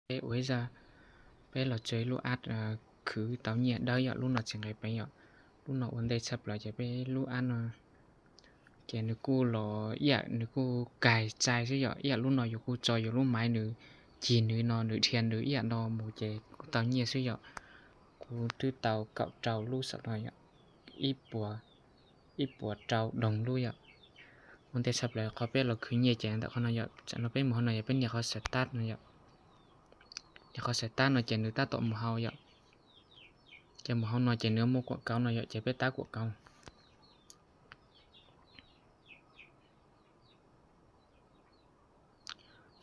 Peb ua ib zaj, peb los tso ib lub app khwv tau nyiaj dawb yom, lub no tsis nqis peev yom. Lub no ua ntej tshaj plaws ces peb lub app no ces nws kuj los ib yam nws kuj kais tsai xwb yom, ib yam lub no yus kuj tso yus lub maiv nws cig nws no nws dhia nws ib yam no mus ces kuj tau nyiaj xwb yom. Kuv twb tau kaum rau lub saum no yom, ib puas rau doog lub yom. Ua ntej tshaj plaws qhov peb los khwv nyiaj ces ntawm qhov no yom, tam no peb mus hauv no yom, peb nias qhov start no yom, nias qhov start no ces nws tab tom mus hauv yom. Ces mus hauv no ces nws muaj quảng cáo no yom, ces peb tab quảng cáo.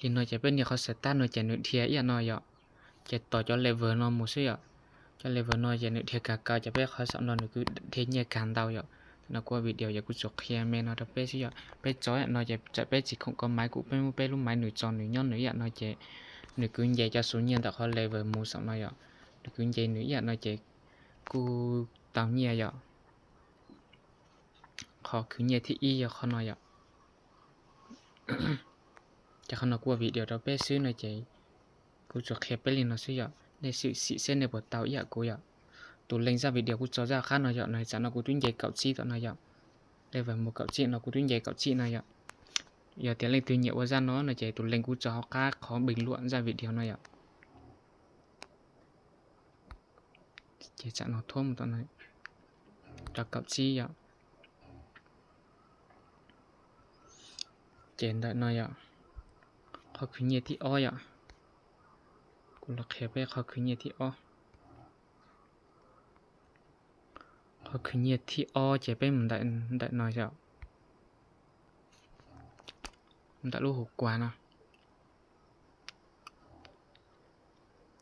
Li no ces peb nias qhov start no ces nws dhia ib yam no yom, ces tos cov level no mus xwb yom. Cov level no ces nws dhia kawg kaus ces peb qhov saum no nws kuj dhia nyiaj kawg ntau yom. Tam no kuv ua video ces kuv tsuas qhia me no rau peb xwb yom, peb tso ib yam no ces txawm peb tsis khoom kov maiv kuj peb muab peb lub maiv nws tso nws nyob nws ib yam no ces nws kuj nce cov xu nyiaj ntawm qhov level mus saum no yom, nws kuj nce nws ib yam no ces kuj tau nyiaj yom. Qhov khwv nyiaj thib ib yog qhov no yom. Ces qhov no kuv ua video rau peb xwb no ces kuv tsuas qhia peb li no xwb yom, nej sim sim seb nej puas tau ib yam kuv yom. Tus link zaj video kuv tso zaj qab no yom, no tam no kuv twb nce kaum tsib tom no yom. Level mus kaum tsib no kuv twb nce kaum tsib no yom. Yog tias leej twg nyiam ua zaj no no ces tus link kuv tso hauv qab qhov bình luận zaj video no yom. Ces tam no thuab mus tom no rau kaum tsib yom. Ces ntawm no yom, qhov khwv nyiaj thib ob yom. Kuv los qhia peb qhov khwv nyiaj thib ob. Qhov khwv nyiaj thib ob ces peb mus ntawm no yom, ntawm lub hu kuas no.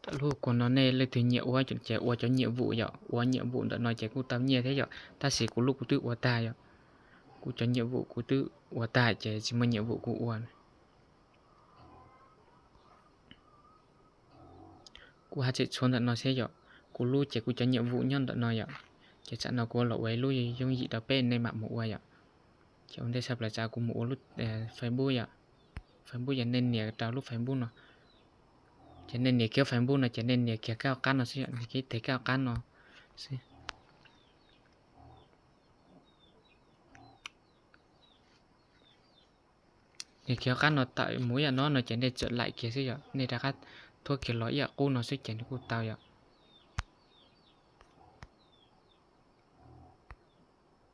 Ntawm lub hu kuas no nej leej twg nyiam ua ces ua cov nhiệm vụ yom, ua nhiệm vụ ntawm no ces kuj tau nyiaj thiab yom, tab sis kuv lub kuv twb ua tag yom. Kuv cov nhiệm vụ kuv twb ua tag ces tsis muaj nhiệm vụ kuv ua. Kuv haj tseem tshuav ntawm no thiab yom, kuv lub ces kuv cov nhiệm vụ nyob ntawm no yom. Ces tam no kuv los ua ib lub yooj yim rau peb nej mam mus ua yom. Ces ua ntej tshaj plaws tsam kuv mus ua lub Facebook yom. Facebook ces nej nias rau lub Facebook no. Ces nej nias kiag Facebook no ces nej nias kiag kab qab no xwb yom, nias kiag ib teg kab qab no xwb. Nias kiag qab no tawm mus ib yam no no ces nej txawm laim kiag xwb yom, nej rov qab thuab kiag los ib yam qub no xwb ces nws kuj tau yom.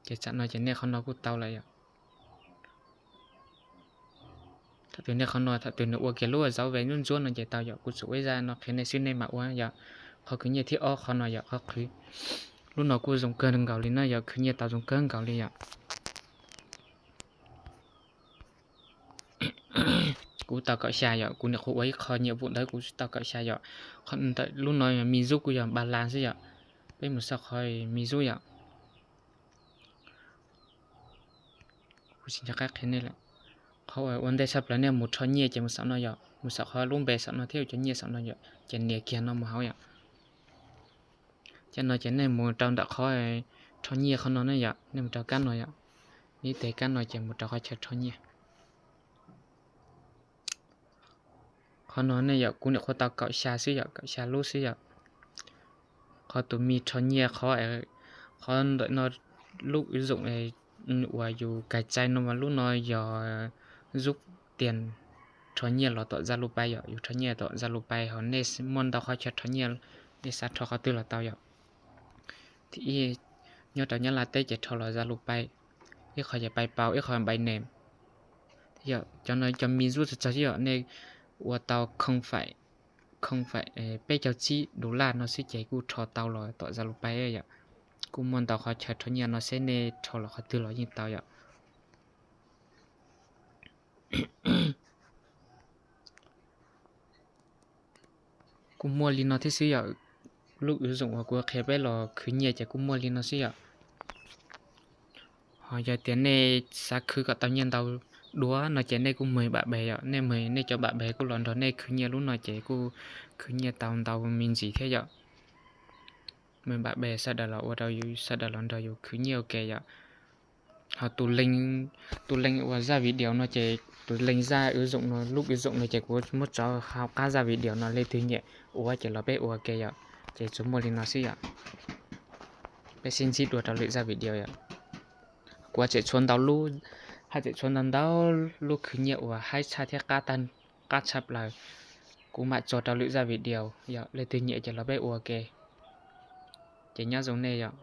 Ces tsam no ces nej qhov no kuj tau lawm yom. Thaum twg nej qhov no thaum twg nws ua kiag lub zauv ve ntsuab ntsuab no ces tau yom. Kuv tsuas ua ib zaj no qhia nej xwb nej mam ua yom. Qhov khwv nyiaj thib ob qhov no yom, qhov qhwv lub no kuj zoo kawg nkaus li no yom, khwv nyiaj tau zoo kawg nkaus li yom. Kuv tau kaum xya yom, kuv niam qhuav ua ib qho nhiệm vụ ntawd kuv tau kaum xya yom. Ntawm lub no me zub kuj yog npa las xwb yom. Peb mus saib qhov me zub yom. Kuv tsis nco qab qhia nej lawm. Qhov ua ntej tshaj plaws nej mus rho nyiaj ces mus saum no yom, mus saum qhov lub npe saum no thiab cov nyiaj saum no yom, ces nias kiag no mus hauv yom. Ces no ces nej mus rau ntawm qhov rho nyiaj qhov no ne yom, nej mus rau kab no yom, ib teg kab no ces mus rau qhov chaw rho nyiaj. Qhov no ne yom, kuv niam qhuav tau kaum xya xwb yom, kaum xya lub xwb yom. Qhov tus me rho nyiaj qhov, qhov ntawm no lub ứng dụng uas yus cài cai no mas lub no yog zub tias rho nyiaj los tom Zalo Pay yom, yus rho nyiaj tom Zalo Pay ho nej muaj ntau qhov chaw rho nyiaj, nej xav rho qhov twg los tau yom. Thiab ib, nyob rau Nyab Laj teb ces rho los Zalo Pay, ib qho ces Paypal, ib qho Binance. Thiab yom, cov no cov me zub txog txog xwb yom, nej ua tau không phẩy, không phẩy peb caug tsib đô la no xwb ces kuj rho tau los tom Zalo Pay yom. Kuj muaj ntau qhov chaw rho nyiaj no xwb, nej rho los qhov twg los yeej tau yom. Kuj muaj li no thiab xwb yom. Lub ứng dụng uas kuv qhia peb los khwv nyiaj ces kuj muaj li no xwb yom. Ho yog tias nej xav khwv kom tau nyiaj ntau dua no ces nej kuj mời bạn bè yom, nej mời nej cov bạn bè kuj los nrog nej khwv nyiaj lub no ces kuj khwv nyiaj tau ntau me ntsis thiab yom. Mời bạn bè sawv daws los ua rau yus, sawv daws los nrog yus khwv nyiaj ua ke yom. Ho tus link, tus link uas zaj video no ces tus leej zaj ua zoo no, lub ua zoo no ces kuv muab tso hauv qab zaj video no, leej twg nyiam ua ces los peb ua ke yom. Ces tsuas muaj li no xwb yom. Peb sib ntsib dua rau lwm zaj video yom. Kuv tseem tshuav ntau lub, haj tseem tshuav ntau ntau lub khwv nyiaj uas haib tshaj thiab qab tshaj plaws, kuv mam tso rau lwm zaj video yom. Leej twg nyiam ces los peb ua ke. Ces nyob zoo nej yom.